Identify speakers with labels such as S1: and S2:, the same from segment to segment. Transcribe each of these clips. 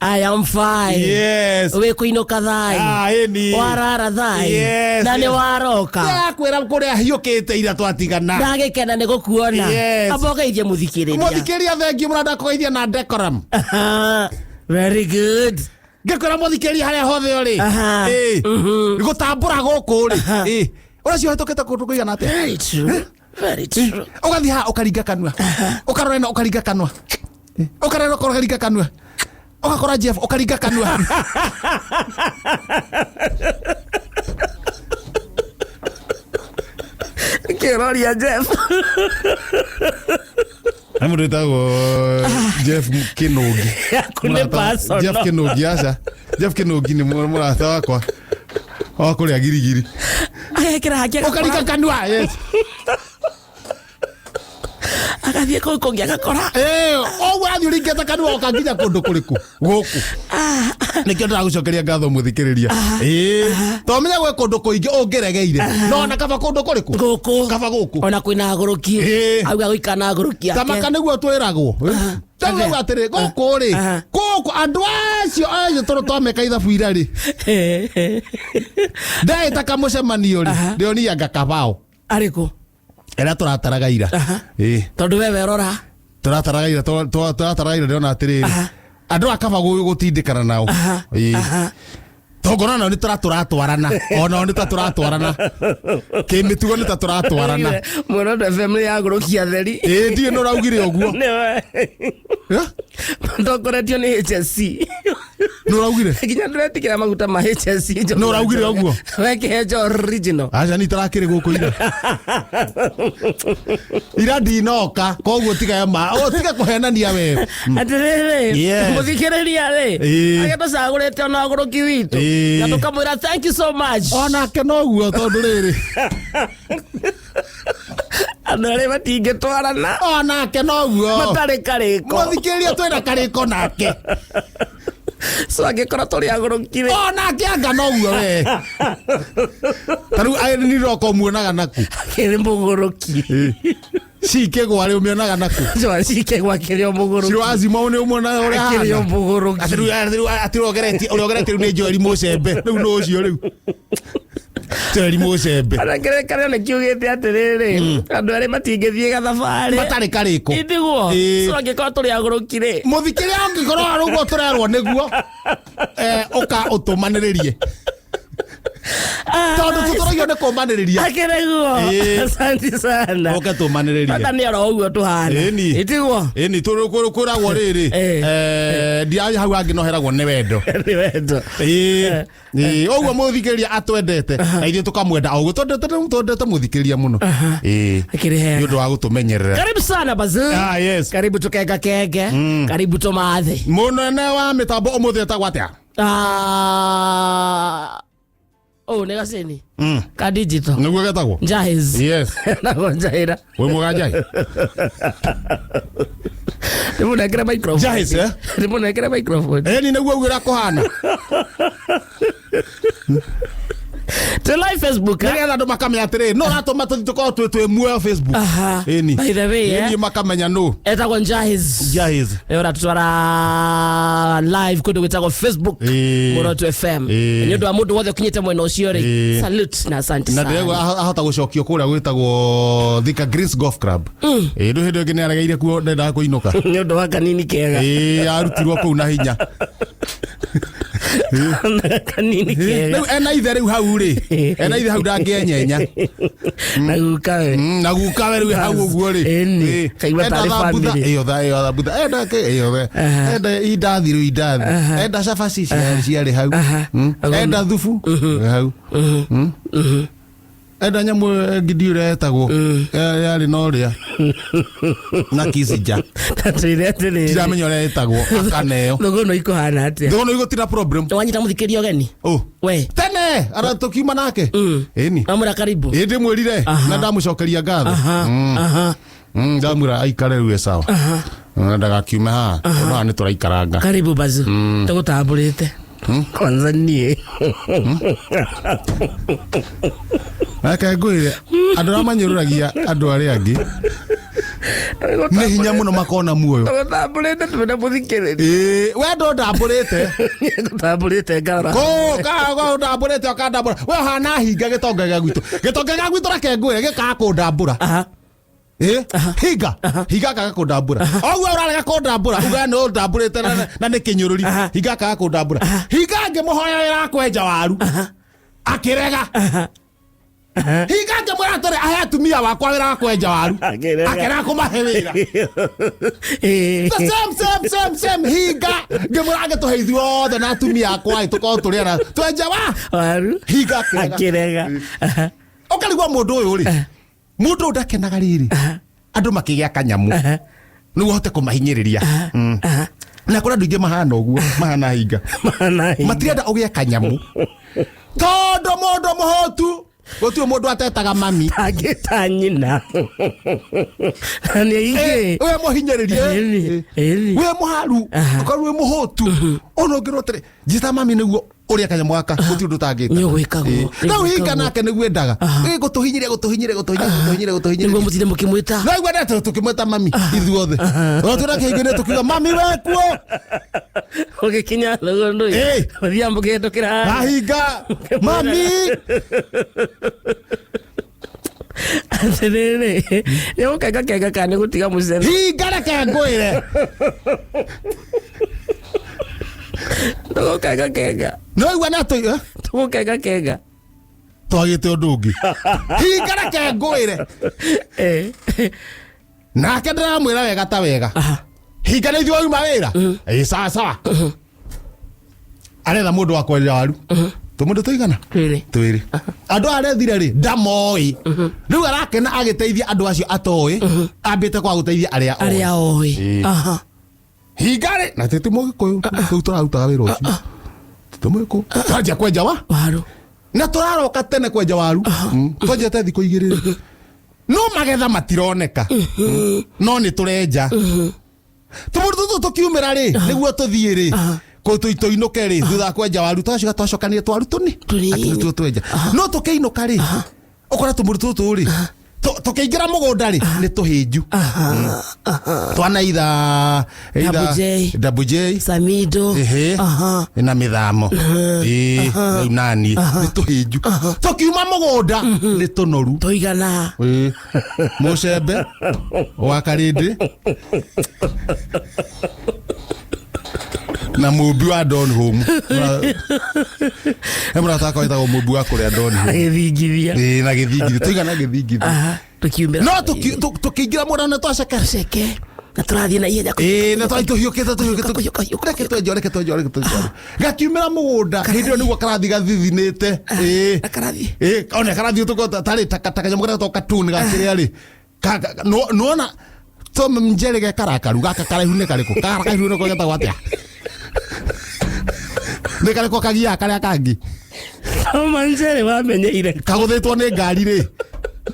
S1: I am fine.
S2: Yes.
S1: Wĩ kũinũka thayũ.
S2: Ah, ĩni.
S1: Warara thayũ.
S2: Yes,
S1: Na nĩ
S2: yes.
S1: waroka.
S2: Ndĩrakwĩra kũrĩa hiũkĩte ira twatigana.
S1: Ndagĩkena nĩ gũkuona.
S2: Yes.
S1: Amba ũgeithie mũthikĩrĩria.
S2: Mũthikĩrĩria thengiũ mũno ndakũgeithia na decorum.
S1: Aha. Very good.
S2: Ngĩkwĩra mũthikĩrĩria harĩa hothe ũrĩ.
S1: Aha.
S2: Ĩ. Gũtambũra gũkũ rĩ.
S1: Aha.
S2: Ĩ. Ũracio ũhĩtũkĩte kũndũ kũigana atĩa?
S1: Very true. Very true.
S2: Ũgathiĩ haha ũkaringa kanua. Ũkarora ĩno ũkaringa kanua. Ũkarora ĩno ũkaringa kanua. Ũgakora Jeff ũkaringa kanua.
S1: Kĩroria Jeff.
S2: Nĩ mũndũ wĩtagwo Jeff Kĩnũngi.
S1: Yaku nĩ
S2: Mũrata-
S1: personal.
S2: Jeff Kĩnũngi aca. Jeff Kĩnũngi nĩ mũrata wakwa wa kũrĩa girigiri.
S1: Agekĩra hake
S2: Ũkaringa kanua. Yes.
S1: agathiĩ kũu kũngĩ agakora.
S2: Eh, ũguo athiĩ ũringĩte kanua oka nginya kũndũ kũrĩkũ gũkũ nĩkĩo ndĩragũcokeria ngatho mũthikĩrĩria ĩĩ tomenya gwĩ kũndũ kũingĩ ũngĩregeire no ona kaba kũndũ kũrĩkũ
S1: Gũkũ.
S2: kaba gũkũ
S1: Ona kwĩna agũrũki.
S2: Ĩĩ.
S1: Auga gũikara na agũrũki ake.
S2: tamaka nĩguo twĩragwo tauga atĩrĩ gũkũ rĩ
S1: Aha.
S2: gũkũ andũ acio acio tondũ twameka ithabu ira rĩ ndaĩta kamũcemanio rĩ ndĩonia ngakabao
S1: Arĩkũ?
S2: ĩrĩa tũrataraga ira
S1: Aha.
S2: ĩĩ
S1: Tondũ we werora.
S2: tũrataraga ira tũrataraga ira ndĩrona atĩrĩrĩ
S1: Aha.
S2: andũ akaba gũtindĩkana nao
S1: Aha.
S2: Ĩĩ.
S1: Aha.
S2: tongona nao nĩ tũra tũratwarana onao nĩ ta tũratwarana kĩmĩtugo nĩ ta tũratwarana
S1: Muoroto FM nĩ yagũrũkia theri.
S2: ĩĩ ndiĩ nĩ ũraugire ũguo
S1: Nĩwe.
S2: Eh?
S1: Matongoretio nĩ HSC.
S2: nĩ ũraugire
S1: Nginya ndũretikĩra maguta ma HSC.
S2: Nĩ ũraugire ũguo?
S1: Wekĩhe original.
S2: aca ni tarakĩrĩ gũkũ ira ira ndinoka koguo tiga ma o tiga kũhenania we
S1: Atĩrĩrĩ,
S2: Yes.
S1: mũthikĩrĩria rĩ,
S2: Ĩĩ.
S1: arĩa tũcagũrĩte ona ũgũrũki witũ.
S2: Ĩĩ.
S1: Na tũkamwĩra thank you so much.
S2: onake noguo tondũ rĩrĩ
S1: Andũ arĩa matingĩtwarana
S2: onake noguo
S1: matarĩ karĩko.
S2: mũthikĩrĩria twĩna karĩko nake
S1: So angĩkorwo tũrĩ agũrũki rĩ,
S2: onake anga noguo we ta rĩu niroko ũmuonaga naku
S1: akĩrĩ mũgũrũki.
S2: cikĩgwa rĩ ũmĩonaga naku
S1: Cike gwakĩrĩ o mũgũrũki.
S2: ciro azima nĩ ũmuonaga ũrĩa
S1: Akĩrĩ o
S2: ahana
S1: mũgũrũki.
S2: Atĩ rĩu- atĩ rĩu- atĩ ũrĩa ũgeretie ũrĩa ũgeretie rĩu nĩ Joeli Mũcembe rĩu nĩ ũcio rĩu Joeli Mũcembe
S1: Ona kĩrĩkanĩro nĩ kiugĩte atĩrĩrĩ, andũ arĩa matingĩthiĩ gathabarĩ.
S2: matarĩ karĩko
S1: Itiguo.
S2: Ĩĩ.
S1: So angĩkorwo tũrĩ agũrũki rĩ,
S2: mũthikĩria angĩkorwo arĩ ũguo tũrerwo nĩguo eh, ũka ũtũmanĩrĩrie tondũ tũtũragio nĩ kũmanĩrĩria
S1: akĩrĩguo.
S2: Ĩĩ.
S1: Asante sana.
S2: ũke tũmanĩrĩrie
S1: Bata nĩ oro ũguo tũhana.
S2: Ĩni.
S1: Itiguo.
S2: ĩni kwĩragwo rĩrĩ
S1: Eh.
S2: eh, ndiarĩ hau angĩ noheragwo nĩ wendo
S1: Nĩ wendo.
S2: Ĩĩ, ĩĩ, ũguo mũthikĩrĩria atwendete na ithuĩ tũkamwenda o ũguo twendete twendete mũthikĩrĩria mũno Ĩĩ,
S1: Akĩrĩ
S2: nĩ
S1: hega.
S2: ũndũ wa gũtũmenyerera
S1: Karibu sana bazu.
S2: Ah, yes.
S1: Karibu tukenge kenge. Karibu tũmathe.
S2: mũnene wa mĩtambo ũmũthĩ etagwo atĩa
S1: Ah. Oh, nĩ gacini. Ka digital.
S2: nĩguo getagwo
S1: Njahis.
S2: yes
S1: Nago njahĩra.
S2: wĩ mũganjai
S1: Ndĩmũnengere microphone.
S2: Njahis, eh?
S1: Ndĩmũnengere microphone.
S2: ĩni nĩguo ũguo ũrĩa kũhana
S1: Twĩ live Facebook. eh?
S2: nĩgetha andũ makamenya atĩrĩ no ratũma tũthiĩ tũkorwo twĩ twĩ muoyo Facebook
S1: Aha.
S2: ĩni
S1: By the way, eh?
S2: ĩni makamenya nũ
S1: Etagwo Njahis.
S2: Njahis
S1: Nĩ ũratũtwara live kũndũ gwĩtagwo Facebook
S2: Ĩĩ.
S1: Muoroto FM.
S2: Ĩĩ.
S1: Nĩ ũndũ wa mũndũ wothe ũkinyĩte mwena ũcio rĩ.
S2: Ĩĩ.
S1: Salute na asante
S2: na
S1: sana.
S2: ndĩrego ahota gũcokio kũrĩa gwĩtagwo Thika Greens Golf Club ĩĩ ndũ hĩndĩ ĩngĩ nĩ aregeire kuo ndendaga kũinũka
S1: Nĩ ũndũ wa kanini kega.
S2: ĩĩ arutirwo kũu na hinya
S1: Na kanini kega.
S2: rĩu ena ithe rĩu hau rĩ ena ithe hau ndangĩenyenya
S1: Na guka we.
S2: Na guka we rĩu hau ũguo rĩ
S1: Ĩni.
S2: Ĩĩ.
S1: Kaigua
S2: Enda
S1: tarĩ
S2: thambutha
S1: family.
S2: ĩyo tha ĩyo thambutha enda kĩ ĩyo we
S1: Aha.
S2: enda indathi rĩu indathi
S1: Aha.
S2: enda cabaci ciarĩ hau
S1: Aha.
S2: Enda thubu hau enda nyamũ ĩngĩ ndiũ ũrĩa yetagwo yarĩ na ũrĩa na kicinja
S1: Tatwĩre atĩrĩrĩ.
S2: ndiramenya ũrĩa ĩtagwo akaneo
S1: Thũgũnũ ikũhana atĩa?
S2: thũgũnũ igũtira problem
S1: Wanyita mũthikĩria ũgeni?
S2: oh
S1: We.
S2: tene ara tũkiuma nake ĩni
S1: Wamwĩra karibu.
S2: ĩ ndĩmwĩrire
S1: Aha.
S2: na ndamũcokeria ngatho
S1: Aha. Aha.
S2: Ndamwĩra aikare rĩu e sawa ndagakiume haha tondũ haha nĩ tũraikaranga
S1: Karibu bazu. Tũgũtambũrĩte. Kwanza niĩ.
S2: Reke ngwĩre andũ arĩa manyũrũragia andũ arĩa angĩ Nĩ hinya mũno makona muoyo.
S1: Tũgũtambũrĩte twĩna mũthikĩrĩria.
S2: Ĩĩ, we ndũndambũrĩte.
S1: Ngũtambũrĩte ngarora.
S2: Kũ ũndambũrĩte ũkandambũra. We ũhana hinga gĩtonga gĩa gwitũ. Gĩtonga gĩa gwitũ reke ngwĩre gĩkaga kũndambũra.
S1: Aha.
S2: Ĩ, hinga hinga kaga kũndambũra. Oguo ũrarega kũndambũra uga nĩ ũndambũrĩte na nĩ kĩnyũrũri. Hinga kaga kũndambũra. Hinga ngĩmũhoya wĩra wa kwenja waru. Akĩrega. Hinga ngĩmwĩra atĩrĩ ahe atumia wakwa wĩra wa kwenja waru.
S1: Akĩrega.
S2: Akĩrega kũmahe wĩra.
S1: Ĩĩ.
S2: The same same same same hinga ngĩmwĩra angĩtũhe ithuothe na atumia akwa ĩ tũkorwo tũrĩ ana twenja wa
S1: Waru.
S2: hinga akĩrega.
S1: Akĩrega. Aha.
S2: Ũkarigwo mũndũ ũyũ rĩ, mũndũ ũyũ ndakenaga rĩrĩ andũ makĩgĩa kanyamũ nĩguo ũhote kũmahinyĩrĩria. Na kũrĩ andũ aingĩ mahana ũguo, mahana hinga.
S1: Mahana hinga.
S2: Matirenda ũgĩe kanyamũ tondũ mũndũ mũhũtu gũtirĩ mũndũ atetaga mami.
S1: Angĩta nyina. Na nĩ aingĩ.
S2: We mũhinyĩrĩrie.
S1: Ĩni, ĩni.
S2: We mũharu ũkorwo wĩ mũhũtu ona ũngĩrwo atĩrĩ njĩta mami nĩguo ũrĩa kanyamũ gaka gũtirĩ ũndũ ũtangĩka.
S1: Nĩ ũgwĩkagwo, nĩ
S2: Rĩu hinga
S1: ũgwĩkagwo.
S2: nake nĩguo endaga. Ĩ, gũtũhinyĩria gũtũhinyĩria gũtũhinyĩria gũtũhinyĩria gũtũhinyĩria.
S1: Nĩguo mũtinde mũkĩmwĩta.
S2: No igua ndeto tukimweta mami ithuothe. Ona twĩna kĩhingo-inĩ tukiuga mami wekuo.
S1: Ũgĩkinya rũgũndũ.
S2: Ĩ.
S1: Mũthiaga mũkĩhĩtũkĩra harĩa.
S2: Ahinga mami.
S1: Atĩrĩrĩ, nĩ gũkenga kenga kana nĩ gũtiga mũcene.
S2: Hinga reke ngwĩre.
S1: Tũgũkenga kenga.
S2: No igua ndeto
S1: Tũgũkenga kenga.
S2: twagĩte ũndũ ũngĩ. Hinga reke ngwĩre.
S1: Ĩ.
S2: Nake ndĩramwĩra wega ta wega. Hinga nĩ ithuĩ wauma wĩra. Ĩ sawa sawa. Aretha mũndũ wa kwenja waru. Tũmũndũ tũigana?
S1: Twĩrĩ.
S2: Twĩrĩ. Andũ aya arethire rĩ ndamoĩ. Rĩu arakena agĩteithia andũ acio atoĩ. Ambĩte kwa gũteithia arĩa oĩ.
S1: Arĩa oĩ.
S2: Ĩ.
S1: Aha.
S2: Hinga rĩ na tĩti mũgĩkũyũ rĩu tũrarutaga wĩra ũcio. Tĩti mũgĩkũyũ. Twanjia kwenja wa?
S1: Waru.
S2: Na tũraroka tene kwenja waru. Twanjete thikũ igĩrĩ rĩ. No magetha matironeka. No nĩ tũrenja. Tũmũndũ tũtũ tũkiumĩra rĩ nĩguo tũthiĩ rĩ tũinũke rĩ thutha wa kwenja waru twacoka twacokania twaru tũni
S1: Tũnini.
S2: atĩ nĩtuo twenja no tũkĩinũka rĩ ũkora tũmũndũ tũtũ rĩ tũkĩingĩra mũgũnda rĩ nĩ tũhĩnju twana itha
S1: Double J.
S2: Double J
S1: Samido.
S2: Ehe.
S1: Aha.
S2: Na mĩthamo. Ĩĩ, rĩu nani nĩ tũhĩnju tũkiuma mũgũnda nĩ tũnoru.
S1: Tũigana.
S2: Ĩĩ. Mũcembe wa karĩndĩ na mũmbi wa Don Home. He mũrata wakwa wĩtagwo mũmbi wa kũrĩa Don Home.
S1: Agĩthingithia.
S2: Ĩĩ, na gĩthingithia tũigana gĩthingithia.
S1: Aha. Tũkiumĩra.
S2: No tũkĩingĩra mũgũnda nĩ twacekera.
S1: Ceke. Na tũrathiĩ na ihenya.
S2: Ĩĩ, na twari tũhiũkĩte tũhiũkĩte.
S1: Kũhiũka, kũhiũka,
S2: Reke twenje, reke twenje, reke twenje. Gakiumĩra mũgũnda hĩndĩ ĩyo nĩguo karathi gathithinĩte. Ĩĩ.
S1: Na karathiĩ.
S2: Ĩĩ, ona karathiĩ ũtukũ tarĩ ta kanyamũ karĩa getagwo cartoon gakĩrĩa rĩ. Nĩwona Tom Njeri ge karakaru gaka karaihu nĩ karĩkũ? Karaihu nĩko getagwo atĩa? Nĩ karĩkũ kagiaga karĩa kangĩ?
S1: Tom Njeri wamenyeire.
S2: Kagũthĩtwo nĩ ngari rĩ.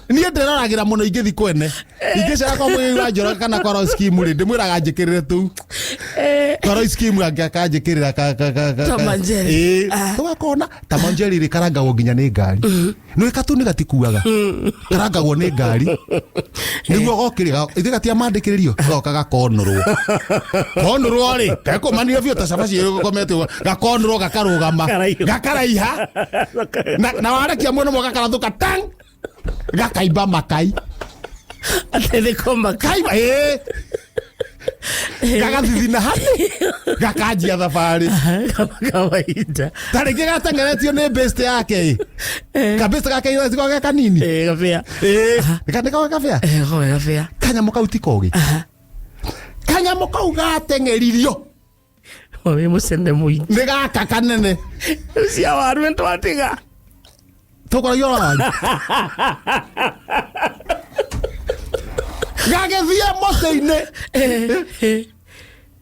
S2: Niĩ ndĩroragĩra mũno ingĩthi kwene. Ingĩcera kwa mũgĩri wa Njoroge kana kwa Roy Scheme rĩ, ndĩmwĩraga njĩkĩrĩre tũu. Kwa Roy Scheme akanjĩkĩrĩra ka
S1: Tom and Jerry.
S2: Ĩĩ, tũgakona Tom and Jerry rĩ karangagwo nginya nĩ ngari. Nĩ katuni gatikuaga. Karangagwo nĩ ngari. Nĩguo gokĩrĩ ithuĩ gatiamandĩkĩrĩrio goka gakonũrwo. Konũrwo rĩ, gekũmanire biũ ta cabaci ĩgũkomete ũguo, gakonũrwo gakarũgama.
S1: Karaiha.
S2: Gakaraiha. Na warekia mwena ũmwe gakarathũka tang gakaimba makai.
S1: Atĩ nĩ kũmaka.
S2: Kaimba ĩĩ. Gagathithina hani gakanjia thabarĩ.
S1: Kawaida.
S2: Ta rĩngĩ gateng'eretio nĩ best yake ĩ. Ka best gake ĩ ge kanini.
S1: Ĩĩ, gabĩa.
S2: Ĩĩ, nĩ koge kabĩa.
S1: Ĩĩ, koge gabĩa.
S2: Kanyamũ kau ti kogĩ. Kanyamũ kau gateng'eririo
S1: Wĩ mũcene mũingĩ.
S2: nĩ gaka kanene.
S1: Rĩu cia waru nĩ twatiga.
S2: Tũkoragia ũhoro wanyu. Gagĩthiĩ mũtĩ-inĩ.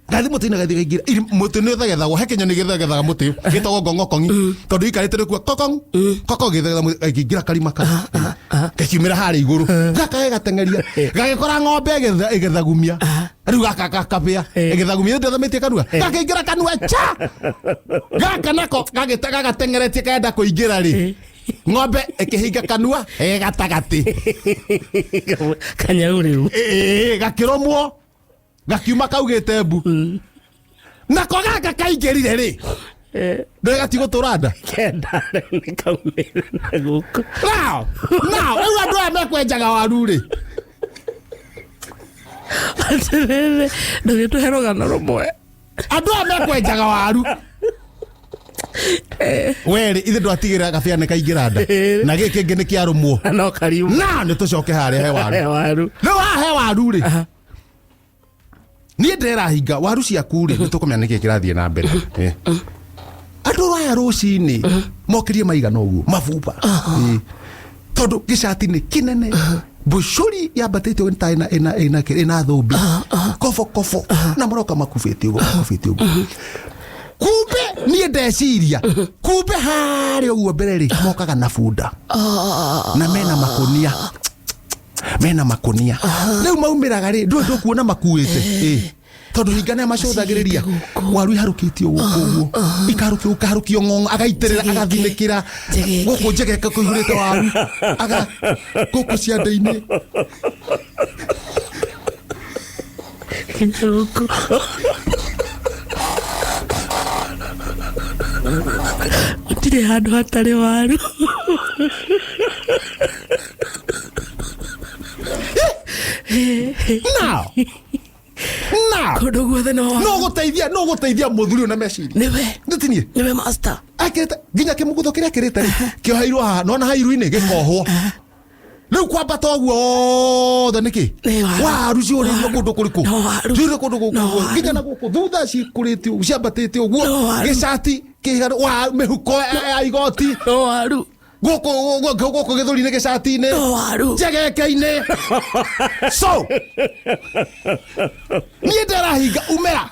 S2: Gathi mũtĩ-inĩ gathi kaingĩra. Mũtĩ nĩ ũthegethagwo, he kĩnyoni gĩthegethaga mũtĩ gĩtagwo ngong'okongi tondũ ikarĩte nĩkuo kokong koko gĩthegetha mũtĩ gakĩingĩra karima kau gakiumĩra harĩa igũrũ gaka gateng'eria gagĩkora ng'ombe ĩgĩthagumia rĩu gaka gakabĩa ĩgĩthagumia ndĩthamĩtie kanua gakĩingĩra kanua cha gaka nako gagateng'eretie kenda kũingĩra rĩ Ng'ombe ĩkĩhinga kanua ĩ gatagatĩ.
S1: Kanyau rĩu.
S2: Ĩĩ, gakĩrũmwo gakiuma kaugĩte mbu. Nako gaka kaingĩrire rĩ, ndũĩ gatigũtũra nda.
S1: Kenda rĩu nĩ kaumĩre na gũkũ.
S2: Now, now, rĩu andũ aya mekwenjaga waru rĩ,
S1: Atĩrĩrĩ, ndũgĩtũhe rũgano rũmwe.
S2: Andũ aya mekwenjaga waru werĩ ithe ndwatigĩra gabĩa nĩ kaingĩra nda na gĩkĩ kĩngĩ nĩ kĩarũmwo.
S1: Na no kariuma.
S2: Na nĩ tũcoke harĩa he waru.
S1: He waru.
S2: Rĩu haha he waru rĩ, niĩ ndĩrahinga waru ciaku rĩ, nĩ tũkũmenya nĩkĩ kĩrathiĩ na mbere. Andũ aya rũcinĩ mokĩrie maigana ũguo mabuba. Tondũ gĩcati nĩ kĩnene, mbucũri yambatĩte ũguo ta ĩna ĩna ĩna ĩna thũmbĩ kobo kobo, na maroka makubĩte ũguo, makubĩte ũguo. Kumbe niĩ ndeciria kumbe harĩa ũguo mbere rĩ, mokaga na bunda na mena makonia, mena makonia. Rĩu maumĩraga rĩ, ndũĩ ndũkuona makuĩte. Tondũ hinga nĩ macũthagĩrĩria waru iharũkĩtio gũkũ ũguo, ikarũkio, ũkaharũkio ng'ong'o, agaitĩrĩra.
S1: Njegeke.
S2: Agathinĩkĩra.
S1: Njegeke.
S2: Gũkũ njegeke kũihũrĩte waru, aga gũkũ ciande-inĩ.
S1: Kinya gũkũ. Gũtirĩ handũ hatarĩ waru.
S2: Now, now.
S1: Kũndũ guothe no waru.
S2: No gũteithia, no gũteithia mũthuri ũyũ na meciria.
S1: Nĩwe.
S2: Ndĩtinie.
S1: Nĩwe master.
S2: Akĩrĩte nginya kĩmũgũtho kĩrĩa akĩrĩte rĩ, kĩoheirwo haha nona hairu-inĩ gĩkohwo. Rĩu kwambata ũguo othe nĩkĩ?
S1: Nĩ waru.
S2: Waru ciũrĩirio kũndũ kũrĩkũ?
S1: No waru.
S2: Ciũrĩirio kũndũ gũkũ
S1: No
S2: ũguo.
S1: waru.
S2: Nginya na gũkũ thutha cikũrĩte ũguo, ciambatĩte ũguo.
S1: No waru.
S2: Gĩcati kĩiganu wa mĩhuko ya igoti.
S1: No waru.
S2: Gũkũ gũkũ gũkũ gĩthũri-inĩ, gĩcati-inĩ.
S1: No waru.
S2: Njegeke-inĩ. So niĩ ndĩrahinga umĩra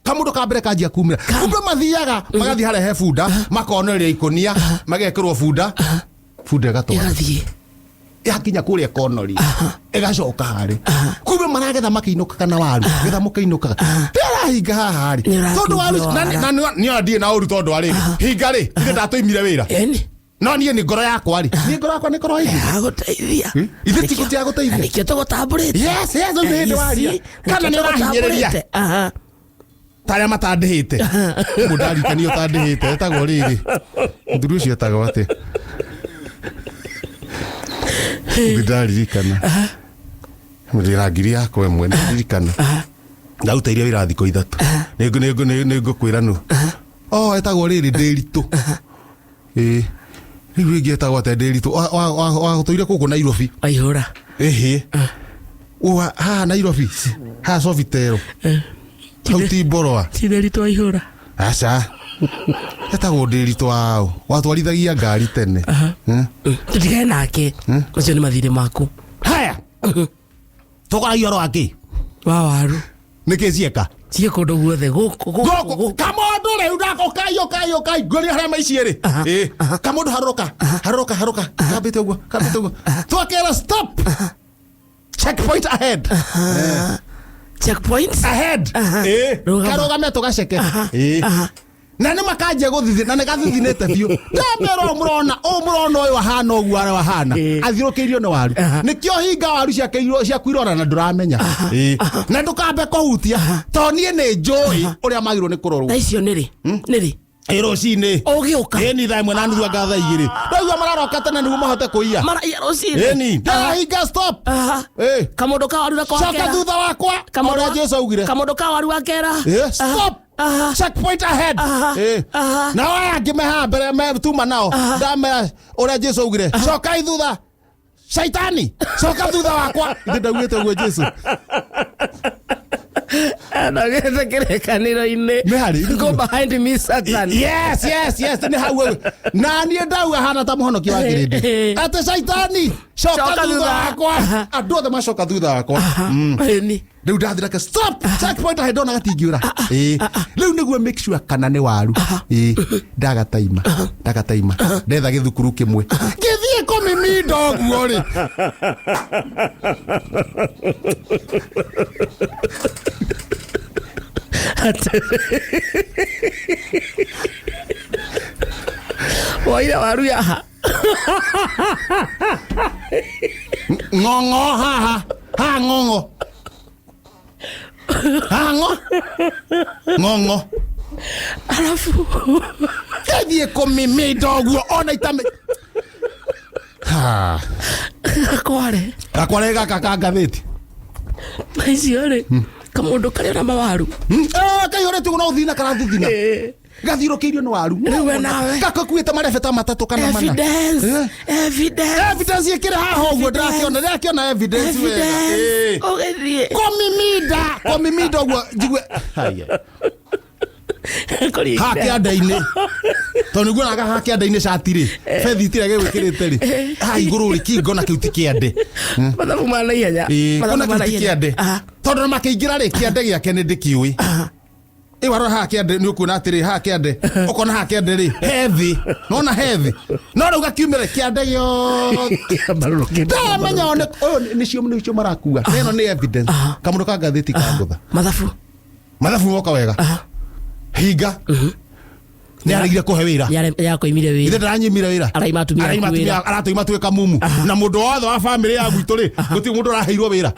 S2: kamũndũ ka mbere kanjia kumĩra, kumbe mathiaga magathiĩ harĩa he bunda, makonereria ikũnia, magekĩrwo bunda, bunda ĩgatwara.
S1: Ĩgathiĩ.
S2: Yakinya kũrĩa konoria, ĩgacoka harĩ kumbe maragetha makĩinũkaga na waru getha mũkĩinũkaga. Ndĩrahinga haha rĩ,
S1: Nĩ
S2: tondũ waru
S1: ũrakundio
S2: na
S1: wara.
S2: na nĩ ona ndirĩ na ũru, tondũ arĩ hinga rĩ, ithe ndatũimire wĩra.
S1: Ĩni.
S2: No niĩ nĩ ngoro yakwa rĩ, niĩ ngoro yakwa nĩ korwo ĩngĩ.
S1: Agũteithia.
S2: Ithe ti gũtiagũteithia.
S1: Nĩkĩo tũgũtambũrĩte.
S2: Yes, rĩu nĩ hĩndĩ waria. Kana nĩ ũrahinyĩrĩria.
S1: Aha.
S2: Tarĩa matandĩhĩte, mũndũ ndarikania ũtandĩhĩte etagwo rĩrĩ, mũthuri ũcio etagwo atĩa? Ndĩ ndaririkana ndĩra ngiri yakwa ĩmwe ndirikana ndarutĩire wĩra thikũ 3. Nĩngũkwĩra nũ o etagwo rĩrĩ, ndĩritũ. Ĩĩ, rĩu rĩngĩ etagwo atĩa? Ndĩritũ wagũtũire gũkũ Nairobi.
S1: Waihũra.
S2: Ĩhĩ. Haha Nairobi, haha Sofitel, hau ti Mboroa.
S1: Ti ndĩritũ waihũra.
S2: Aca, etagwo ndĩritũ wao watwarithagia ngari tene.
S1: Tũtigane nake, macio nĩ mathirĩ maku.
S2: Haya, tũkoragia ũhoro wa kĩ?
S1: Wa waru.
S2: Nĩkĩ cieka?
S1: Ciĩ kũndũ guothe gũkũ gũkũ
S2: gũkũ
S1: gũkũ.
S2: Kamũndũ rĩu ũkai ũkai ũkai ngũria harĩa maici ĩrĩ. Ĩ, kamũndũ harũrũka harũrũka harũrũka, kambĩte ũguo, kambĩte ũguo, twakera stop, checkpoint ahead.
S1: Checkpoint.
S2: Ahead. Ĩ.
S1: Rũgama.
S2: Karũgame tũgaceke. Ĩ. Na nĩ makanjia gũthithi na nĩ gathithinĩte biũ. Ndamera ũũ mũrona, ũũ mũrona ũyũ ahana ũguo arĩa ahana, athiũrũkĩirio nĩ waru. Nĩkĩo hinga waru ciake ciaku irora na ndũramenya. Ĩ. Na ndũkambe kũhutia tondũ niĩ nĩ njũĩ ũrĩa magĩrĩirwo nĩ kũrorwo.
S1: Na icio nĩrĩ nĩrĩ?
S2: Ĩ, rũcinĩ.
S1: Ũgĩũka.
S2: Ĩni, 1:30 anga 2:00. Ndaigua mararoka tene nĩguo mahote kũiya.
S1: Maraiya rũcinĩ.
S2: Ĩni, ndĩrahinga stop. Ĩ.
S1: Kamũndũ ka waru nako
S2: Coka
S1: wakera.
S2: thutha wakwa, ũrĩa Jesu augire.
S1: Kamũndũ ka waru wakera.
S2: Stop, checkpoint ahead. Nao aya angĩ me haha mbere me tuma nao, ndamera ũrĩa Jesu augire, cokai thutha, shaitani coka thutha wakwa. Ithe ndaugĩte ũguo Jesu.
S1: Anogete kĩrĩkanĩro-inĩ.
S2: Nĩ harĩ.
S1: Go behind me, Satan.
S2: Yes, nĩ hau ũguo. Na niĩ ndauga hana ta mũhonokia wa kĩrĩndĩ atĩ shaitani coka
S1: Coka
S2: thutha
S1: thutha.
S2: wakwa. Andũ othe macoka thutha wakwa.
S1: Ĩni.
S2: Rĩu ndathirake stop, checkpoint ahead, ndona gatingĩũra. Ĩĩ, rĩu nĩguo make sure kana nĩ waru. Ĩĩ, ndagataima ndagataima, ndetha gĩthukuru kĩmwe ngĩthiĩ kũmiminda ũguo rĩ.
S1: Woire waru yaha?
S2: Ng'ong'o haha haha ng'ong'o haha ng'o ng'ong'o.
S1: Arabu.
S2: Ngathiĩ kũmimida ũguo ona itame. Ha.
S1: Gakware.
S2: Gakware gaka ka ngathĩti.
S1: Na icio rĩ, kamũndũ karĩ ona mawaru.
S2: Kaihũrĩte ũguo no ũthina karathuthina. Gathiũrũkĩirio nĩ waru.
S1: Rĩu we nawe.
S2: Gakakuĩte marebe ta matatũ kana mana.
S1: Evidence. Evidence.
S2: Evidence ĩkĩrĩ haha ũguo ndĩrakĩona ndĩrakĩona evidence wega.
S1: Evidence. Ũgĩthiĩ.
S2: Kũmimida kũmimida ũguo njigue. Haya.
S1: Kũringa.
S2: Ha kĩanda-inĩ tondũ nĩguo naga ha kĩanda-inĩ cati rĩ bethi itira gĩgwĩkĩrĩte rĩ ha igũrũ rĩ kingo na kĩu ti kĩande.
S1: Mathabu ma naihenya.
S2: Ĩĩ,
S1: Mathabu
S2: kũna
S1: ma
S2: kĩu ti
S1: naihenya.
S2: kĩande tondũ na makĩingĩra rĩ kĩande gĩake nĩ ndĩkĩũĩ. Ĩ warora haha kĩande nĩ ũkuona atĩrĩ haha kĩande ũkona haha kĩande rĩ he thĩ nona he thĩ no rĩu gakiumĩra kĩande gĩothe.
S1: Marũrũkĩte.
S2: Ndamenya one ũyũ nĩcio nĩcio marakua na ĩno nĩ evidence kamũndũ ka ngathĩti ka ngũtha.
S1: Mathabu.
S2: Mathabu moka wega hinga nĩ aregire kũhe wĩra.
S1: Yakoimire
S2: ithe
S1: wĩra.
S2: ndaranyimire wĩra.
S1: Araima atumia
S2: Araima
S1: aku wĩra.
S2: atumia aratũima tuĩka mumu na mũndũ wothe wa bamĩrĩ ya gwitũ rĩ gũtirĩ mũndũ ũraheirwo wĩra.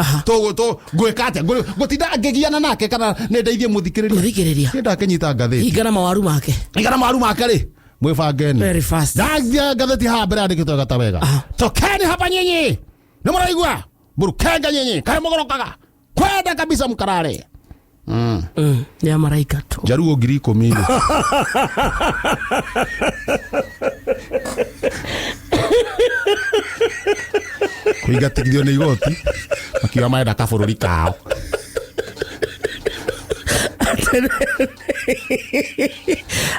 S2: Ngwĩka atĩa? Ngũtinda ngĩgiana nake kana nĩ ndeithie mũthikĩrĩria?
S1: Mũthikĩrĩria.
S2: Nĩ ndakĩnyita ngathĩti.
S1: Hinga na mawaru make.
S2: Igana maru make rĩ mwĩbangeni.
S1: Very fast.
S2: Ndathia ngathĩti haha mbere yandĩkĩtwo wega ta wega. Tokeni hapa nyinyi nĩ mũraigua mũrukenga nyinyi kaĩ mũgũrũkaga kwenda kabisa mkarare.
S1: Nĩ ya maraika tu.
S2: Njaruo 10,000 rĩ. Kũingatithio nĩ igoti makiuga marenda kabũrũri kao.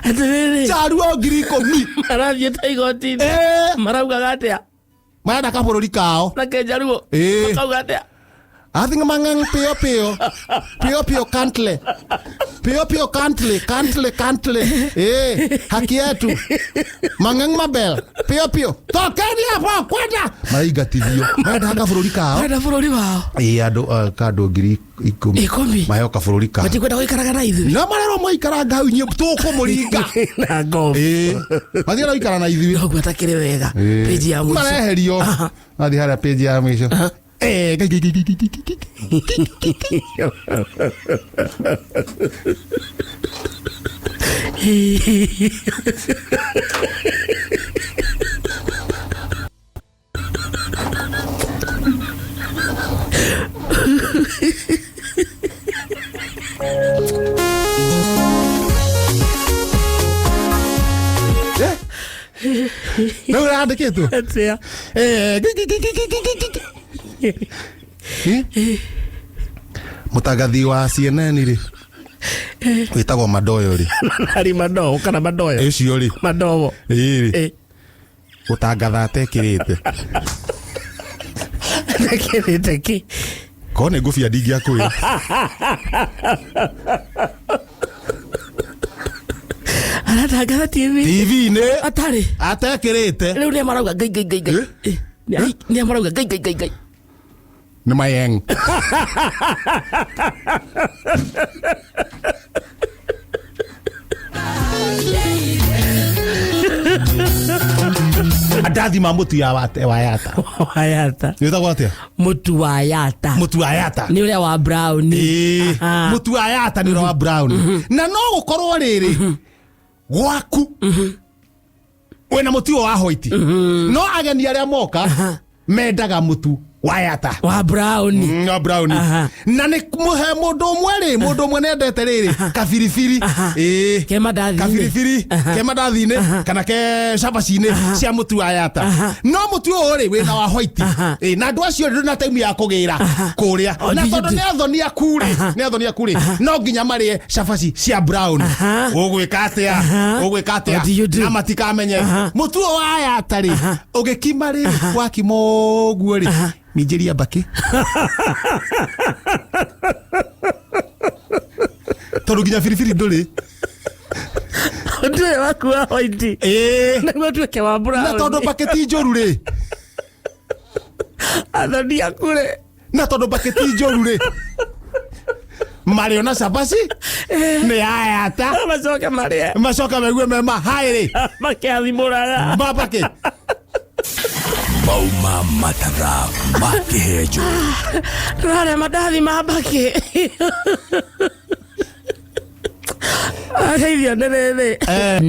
S1: Atĩrĩrĩ.
S2: Njaruo 10,000.
S1: Marathiĩ ta igoti-inĩ. Maraugaga atĩa?
S2: Marenda kabũrũri kao.
S1: Na kenjaruo. Makauga atĩa?
S2: Athing mangang pio pio pio pio kantle pio pio kantle kantle kantle haki yetu mangang mabel pio pio tokeni hapo kwenda maraingatithio marenda kabũrũri kao.
S1: Marenda bũrũri wao.
S2: Ĩĩ andũ ka andũ 10,000
S1: Ikũmi.
S2: maheo kabũrũri kao.
S1: Matikwenda gũikaraga na ithuĩ.
S2: Na marerwo maikaranga hau inyuĩ tũkũmũringa.
S1: Na ngombe.
S2: Ĩĩ mathiĩ gũikara na ithuĩ.
S1: Noguo atakĩrĩ wega. Page ya mũico.
S2: Mareherio mathiĩ harĩa page ya mũico. Nĩ ũrandĩkĩtwo?
S1: Atĩa?
S2: Mũtangathi wa CNN rĩ wĩtagwo Madoyo rĩ.
S1: Harĩ madowo kana madoyo?
S2: Ũcio rĩ.
S1: Madowo.
S2: Ĩĩ rĩ gũtangatha atekĩrĩte.
S1: Atekĩrĩte kĩ?
S2: Korwo nĩ ngũbia ndingĩakwĩra.
S1: Aratangatha TV.
S2: TV-inĩ.
S1: Atarĩ.
S2: Atekĩrĩte.
S1: Rĩu nĩ marauga ngai ngai ngai ngai. Nĩ marauga ngai ngai ngai ngai.
S2: Nĩ mayeng. Andathi ma mũtu ya wa yata.
S1: Wa yata.
S2: Nĩ wĩtagwo atĩa?
S1: Mũtu wa yata.
S2: Mũtu wa yata.
S1: Nĩ ũrĩa wa brown.
S2: Ĩĩ. Mũtu wa yata nĩ ũrĩa wa brown. Na no gũkorwo rĩrĩ gwaku wĩna mũtu ũyũ wa white. No ageni arĩa moka mendaga mũtu wa yata.
S1: Wa brown.
S2: Wa brown. Na nĩ he mũndũ ũmwe rĩ, mũndũ ũmwe nĩendete rĩrĩ kabiribiri. Ĩĩ.
S1: Ke mandathi-inĩ.
S2: Kabiribiri ke mandathi-inĩ kana ke cabaci-inĩ cia mũtu wa yata. No mũtu ũyũ rĩ wĩna wa white. Ĩĩ, na andũ acio ndũrĩ na time ya kũgĩra kũrĩa. Na tondũ nĩ athoni aku rĩ, nĩ athoni aku rĩ, no nginya marĩe cabaci cia brown. Ũgwĩka atĩa? Ũgwĩka atĩa?
S1: What do you do?
S2: Na matikamenye. Mũtu ũyũ wa yata rĩ, ũgĩkima rĩ, wakima ũguo rĩ, minjĩria mbakĩ. Tondũ nginya biribiri ndũrĩ.
S1: Ũndũ ũyũ waku wa white.
S2: Ĩĩ.
S1: Nĩguo ũtuĩke wa brown.
S2: Na tondũ mbakĩ ti njũru rĩ.
S1: Athoni aku rĩ.
S2: Na tondũ mbakĩ ti njũru rĩ. Marĩo na cabaci nĩ ya yata.
S1: Macoke marĩe.
S2: Macoke maigue mema haĩ rĩ.
S1: Makĩathimũraga.
S2: Mabakĩ.
S3: Mauma matatha ma kĩhenjo.
S1: Tũrarĩa mandathi ma mbakĩ. Ageithio nĩ rĩrĩ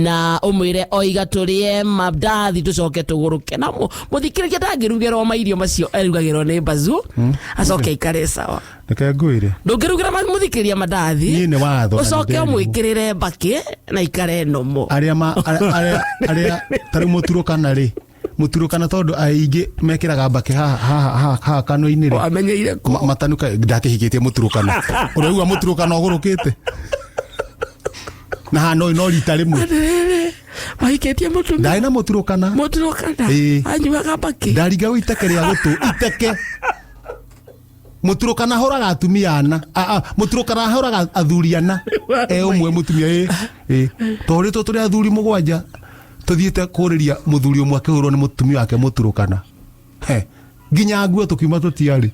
S1: na ũmwĩre oiga tũrĩe mandathi tũcoke tũgũrũke na mũthikĩrĩria ndangĩrugĩrwo mairio macio erugagĩrwo nĩ mbazu acoke aikare sawa.
S2: Reke ngwĩre.
S1: Ndũngĩrugĩra mũthikĩrĩria mandathi
S2: Niĩ nĩ watho na
S1: ũcoke
S2: nĩ
S1: ũmwĩkĩrĩre mbakĩ na ikare nomo.
S2: Arĩa ma arĩa arĩa arĩa tarĩu mũturũkana rĩ, mũturũkana tondũ aingĩ mekĩraga mbakĩ haha haha haha haha kanua-inĩ rĩ.
S1: Wamenyeire kũ?
S2: Matanuka ndakĩhikĩtie mũturũkana ũraigua mũturũkana ũgũrũkĩte na haha no rita rĩmwe.
S1: Atĩrĩrĩ, mahikĩtie mũtumia?
S2: Ndarĩ na mũturũkana.
S1: Mũturũkana?
S2: Ĩĩ.
S1: Anyuaga mbakĩ?
S2: Ndaringagwo iteke rĩa gũtũ iteke. Mũturũkana ahũraga atumia ana. Mũturũkana ahũraga athuri ana e ũmwe mũtumia. Ĩ ĩ tũhũrĩtwo tũrĩ athuri 7 tũthiĩte kũrĩria mũthuri ũmwe akĩhũrwo nĩ mũtumia wake mũturũkana. He nginya nguo tũkiuma tũtiarĩ.